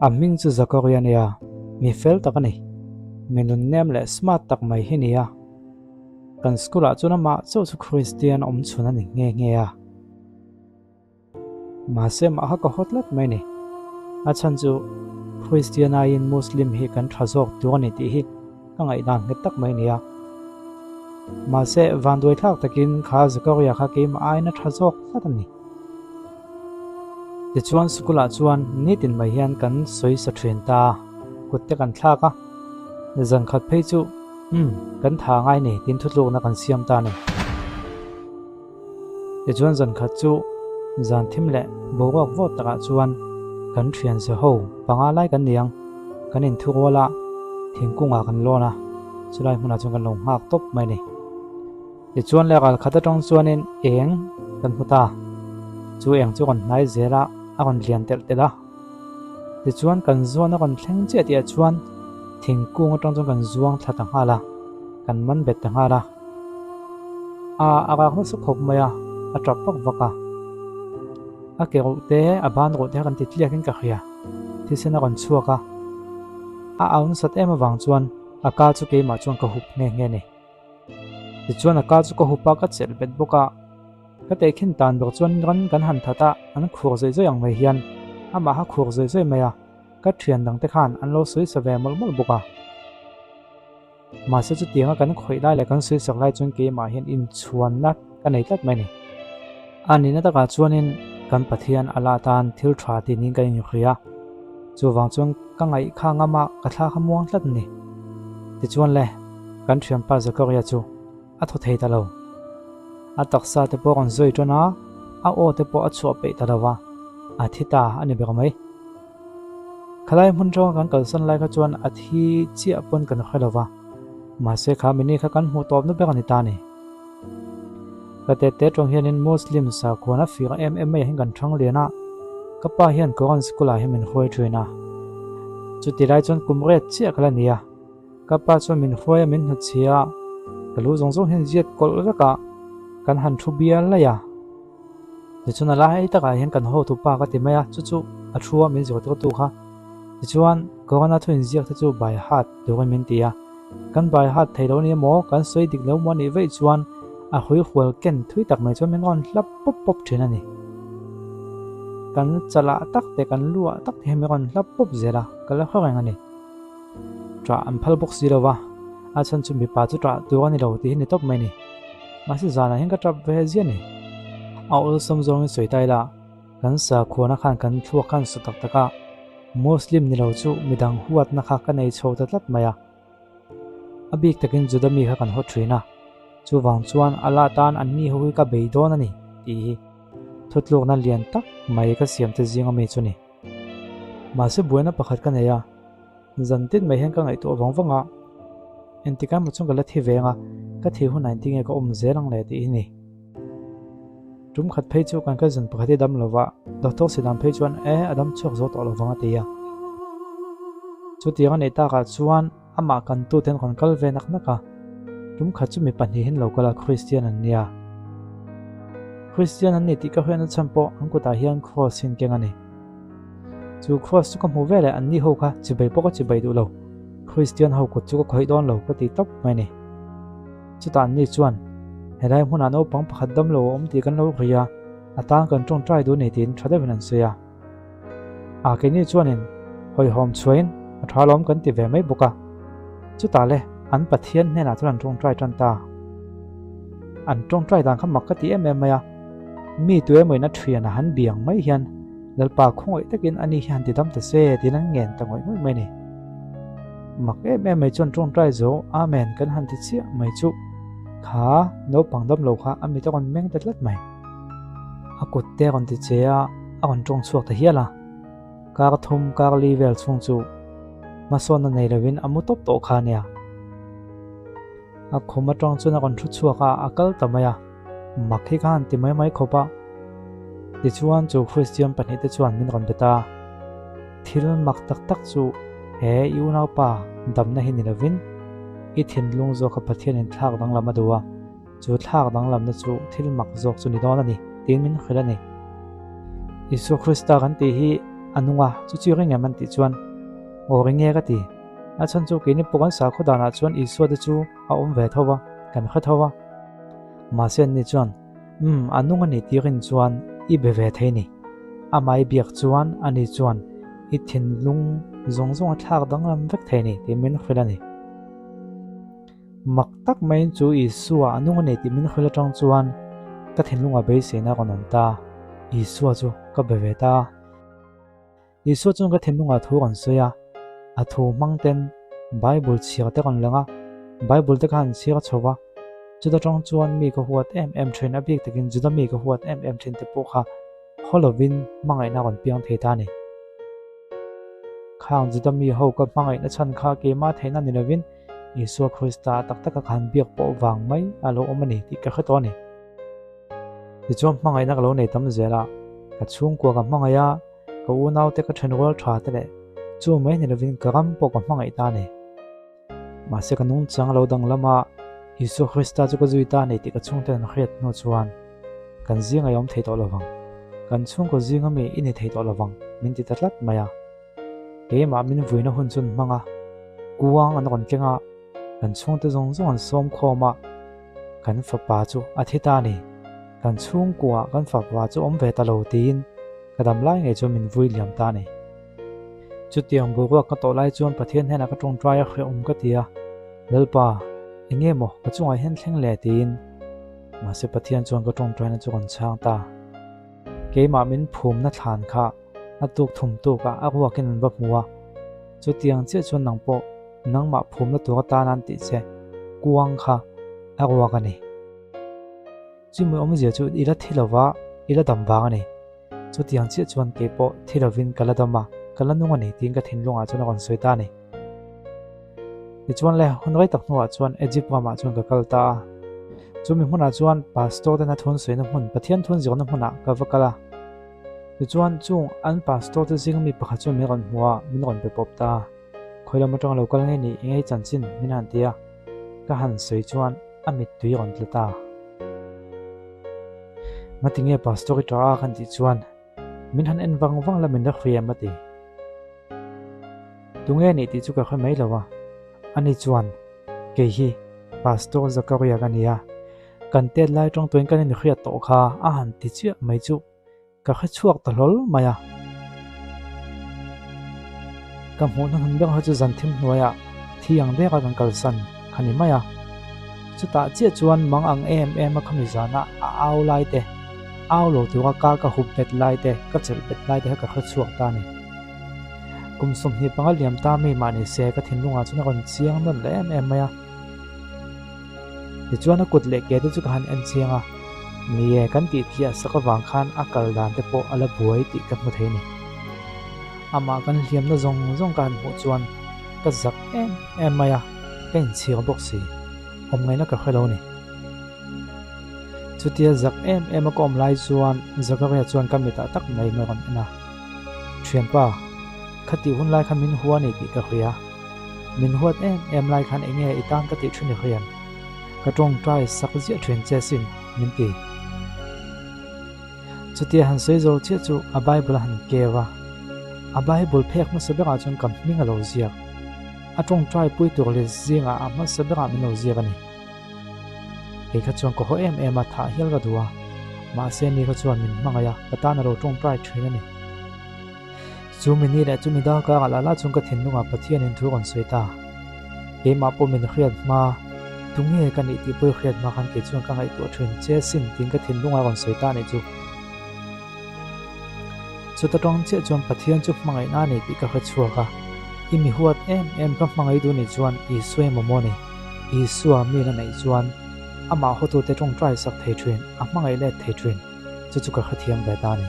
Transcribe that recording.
A hming chu Zakaria nia, mi fel tak a ni. Mi nunnem leh smart tak mai hi nia. Kan school ah chuan amah chauh chu Christian awm chhun a ni nghe nghe a. Mahse mah kha ka haw tlat mai ni. A chhan chu Christian aiin Muslim hi kan tha zawk tur a ni tih hi ka ngaihdan nghet tak mai nia. Mahse vanduai thlak takin kha Zakaria kha keimah aiin a tha zawk tlat a ni. Tichuan school ah chuan nitin mai hian kan sawi sa thin ta a, kut te kan thlak a, zan khat phei chu umm kan tha ngai ni tin thutlukna kan siam ta a ni. Tichuan zan khat chu zan thim leh boruak vawt takah chuan kan thian ze ho panga lai kan ni ang, kan inthu rual a, thingkungah kan lawn a, chulai hmunah chuan kan lo nghak tawp mai a ni. Tichuan le ral khat atang chuanin eng kan hmu ta, chu eng chu rawn hnai zel a, a rawn lian telh telh a. Tichuan kan zuan a rawn thleng chiah tihah chuan thingkung atang chuan kan zuang thla ta nghal a, kan man bet ta nghal a. A a rak nasa khawp mai a, a tap vak vak a. A ke ruh te, a ban ruh te kha kan ti tliakin ka hria, thisen a rawn chhuak a. A au nasat em avang chuan a ka chu keimah chuan ka hup nghe nghe a ni. Tichuan a ka chu ka hup a, ka chelh bet bawk a. Ka tehkhin tan ber chuan ran kan han that a, an khur zawih zawih ang mai hian amah kha khur zawih zawih mai a, ka thian dangte khan an lo sawi sa ve mawlh mawlh bawk a. Mahse chutianga kan khawih lai leh kan sawi sak lai chuan keimah hian inchhuanna ka nei tlat mai a ni. A nihna takah chuanin kan Pathian a la tan thil tha tih niin kan inhria a, chuvang chuan ka ngaih kha ngam a, ka thla kha muang tlat a ni. Tichuan le, kan thianpa Zakaria chu a thaw thei ta lo. A taksa te pawh a rawn zawi tan a, a aw te pawh a chhuah peih ta lo va, a thi ta a ni ber mai. Khalai hmun tanga kan kalsan lai kha chuan a thi chiah pawn kan hre lo va, mahse kha mini kha kan hmuh tawpna ber a ni ta a ni. Ka tete tawng hianin Muslim sakhuan a fir em em mai ah hian kan thang lian a, ka pa hian Quran school ah hian min hruai thin a. Chuti lai chuan kum riat chiah ka la ni a, ka pa chuan min hruai a min hnutchhi a, ka lu zawng zawng hian ziat kawlh vek a, kan han thu bial laih a. Tichuan a lai takah hian kan hotu pa ka ti mai a, chu chu a thu a min zirtirtu kha. Tichuan Quran-a thu inziak te chu by heart turin min ti a. Kan by heart thei lo ni emaw, kan sawi dik lo maw a nih vaih chuan a hui hual ken thui tak mai chuan min rawn hlap pawp pawp thin a ni. Kan chalah tak te, kan luah tak te hian min rawn hlap pawp zel a, ka la hre reng a ni. Ṭah an phal bawk si lo va, a chhan chu mipa chu ṭah tur a ni lo tih hi ni tawp mai a ni. Mahse zanah hian ka ṭap ve ziah a ni. A awlsam zawngin sawi ta ila, kan sakhuana khan kan thluak khan su tak tak a, Muslim ni lo chu midang huatna kha ka nei chho ta tlat mai a. A bik takin Juda mi kha kan haw ṭhin a, chuvang chuan Allah tan an ni ho hi ka bei dawn a ni tih hi thutlukna lian tak mai ka siamte zinga mi chu ni. Mahse buaina pakhat ka nei a, zan tin mai hian ka ngaihtuah vang vang a, engtikah emaw chuan ka la thi veng a, ka thi hunah engtinge ka awm zel ang le tih hi ni. Tum khat phei chu kan cousin pakhat hi dam lo va, doctor si dan phei chuan e a dam chhuak zo tawh lo vang a ti a. Chutiang a neih takah chuan amah kan tute an rawn kal ve nak nak a, tum khat chu mi pahnihin lo kal a Christian an nia. Christian an ni tih ka hriatna chhan pawh an kutah hian cross hi an keng a ni. Chu cross chu ka hmu veleh an ni ho kha chibai pawh ka chibai duh lo, Christian ho kut chu ka khawih dawn lo ka ti tawp mai a ni. Chutah an ni chuan, Helai hmunah naupang pakhat dam lo a awm tih kan lo ri a, a tan kan tawngtai duh a ni tiin tha deuhin an sawi a. A keini chuanin hawihhawm chhuahin a tha lawm kan ti ve mai bawk a. Chutah le an Pathian hnenah chuan an tawngtai tan ta. An tawngtai dan kha mak ka ti em em mai a, mi tu emawin a thian a han biang mai hian Lalpa khawngaih takin ani hi han ti dam ta se tiin an ngen ta ngawih ngawih mai a ni. Mak em em mai chuan tawngtai zo Amen kan han ti chiah mai chu kha naupang dam lo kha a mit a rawn meng ta tlat mai. A kut te a rawn ti che a, a rawn tawng chhuak ta hial a. Kar thum kar li vel chhung chu hmasawnna nei lovin a mu tawp tawh kha ania. A khum atang chuan a rawn thu chhuak a, a kal ta mai a. Mak hi kha han ti mai mai khawp a. Tichuan chu Kristian pahnihte chuan min rawn be ta. Thil mak tak tak chu he i unaupa damna hi ni lovin i thinlung zawka Pathianin thlak danglam a duh a, chu thlak danglamna chu thil mak zawk chu ni dawn a ni tiin min hrilh a ni. Isua Krista kan tih hi a nung a, chu chu i ring em an tih chuan, Aw ring e ka ti. A chhan chu keini pawh kan sakhaw danah chuan Isua te chu a awm ve tho va, kan hre tho va. Mahse anni chuan, Umm, a nung a ni tih rin chuan i be ve thei ni. Amah i biak chuan ani chuan i thinlung zawng zawng a thlak danglam vek thei ni tih min hrilh a ni. Mak tak maiin chu Isua a nung a ni tih min hrilh atang chuan ka thinlungah beiseina a rawn awm ta. Isua chu ka be ve ta. Isua chuan ka thinlungah thu rawn sawi a, a thu hmang ten Bible chhiar te rawn lang a, Bible te kha an chhiar chho va, chuta tang chuan mi ka huat em em thin, a bik takin Juda mi ka huat em em thin te pawh kha haw lovin hmangaihna rawn piang thei ta a ni. Khang Juda mi ho ka hmangaihna chhan kha keimah theihna ni lovin Isua Krista tak taka ka han biak pawh vang mai a lo awm a ni tih ka hre tawh a ni. Tichuan hmangaihna ka lo nei tam zel a, ka chhungkua ka hmangaih a, ka unaute ka thenrual tha te leh chu mai ni lovin ka ram pawh ka hmangaih ta a ni. Mahse ka nungchang a lo danglam a, Isua Krista chu ka zui ta a ni tih ka chhungten an hriat hnu chuan kan zing a i awm thei tawh lovang, kan chhungkaw zinga mi i ni thei tawh lovang min ti ta tlat mai a. Keimah min vuina hun chu an hmang a, kuang an rawn keng a, kan chhungte zawng zawng an sawm khawm a, kan fapa chu a thi ta a ni, kan chhungkuah kan fapa chu awm ve ta lo tiin ka dam lai ngei chuan min vui liam ta a ni. Chutiang boruak ka tawh lai chuan Pathian hnenah ka tawngtai a hrehawm ka ti a, Lalpa, eng nge maw ka chungah hian thleng le tiin. Mahse Pathian chuan ka tawngtaina chu rawn chhang ta. Keimah min phumna thlan kha a tuk thum tukah a ruakin an va hmu a, chutiang chiah chuan nang pawh nangmah phumna tur atan an tih che kuang kha a ruak a ni. Chumi awmzia chu i la thi lova i la dam vang a ni. Chutiang chiah chuan kei pawh thi lovin ka la dam a, ka la nung a ni tiin ka thinlungah chuan a rawn sawi ta a ni. Tichuan le, hun rei tak hnuah chuan Egypt ramah chuan ka kal ta a. Chumi hmunah chuan pastor tena thun sawina hmun, Pathian thun zirna hmunah ka va kal a. Tichuan chung an pastor te zinga mi pakhat chuan min rawn hmu a, min rawn pe pawp ta a. Khawi lam atanga lo kal nge ni i ngei chanchin min han ti a, ka han sawi chuan a mittui rawn tla ta. Ngatinge pastor i tah a kan tih chuan min han en vang vang la min la hriam a ti. Tunge nih tih chu ka hre mai lo a, ani chuan kei hi Pastor Zakaria ka ni a, kan tet lai tawng tuin kan inhriat tawh kha a han ti chiah mai chu ka hre chhuak ta hlawl mai a. Ka hmuhna hmun ber ho chu zan thim hnuaiah thi ang deka kan kalsan kha ni mai a. Chutah chiah chuan mang ang em em a khami zana a au lai te, au lo tura ka ka hup bet lai te, ka chelh bet lai te kha ka hre chhuak ta a ni. Kum 25 liam ta mi mah ni se ka thinlungah chuan a rawn chiang nawn leh em em mai a. Tichuan a kut leh ke te chu ka han en chiang a, ni e kan tih tliah sak avang khan a kal dan te pawh a la buai tih ka hmu thei a ni. Amah kan hliamna zawng zawng ka han hmuh chuan ka zak em em mai a, ka inchhir bawk si, awm ngaihna ka hre lo a ni. Chutia zak em em a ka awm lai chuan Zakaria chuan ka mitah tak mai mai rawn en a, Thianpa, khatih hun lai kha min hua a ni tih ka hria. Min huat em em lai khan enge i tan ka tih thin i hriam? Ka tawngtai sak ziah thin che sin, min ti. Chutia han sawi zo chiah chu a Bible a han keu a. A Bible phek hmasa berah chuan ka hming a lo ziak. A tawngtai pui tur leh zingah a hmasa berah min lo ziak a ni. Kei kha chuan ka haw em em a, thah hial ka duh a. Mahse ni kha chuan min hmangaih a, ka tan a lo tawngtai thin a ni. Chumi ni leh chumi dar karah lah lah chuan ka thinlungah Pathianin thu rawn sawi ta. Keimah pawh min hriat hma, tunge ka nih tih pawh i hriat hma khan kei chuan ka ngaihtuah thin che sin tiin ka thinlungah rawn sawi ta a nih chu. Chuta tawng chiah chuan Pathian chu hmangaihna a ni tih ka hre chhuak a. I mi huat em em ka hmangaih duh nih chuan Isua emaw maw ni? Isua mi la neih chuan amah hawtute tawngtai sak thei thin, a hmangaih let thei thin. Chu chu ka hrethiam ve ta a ni.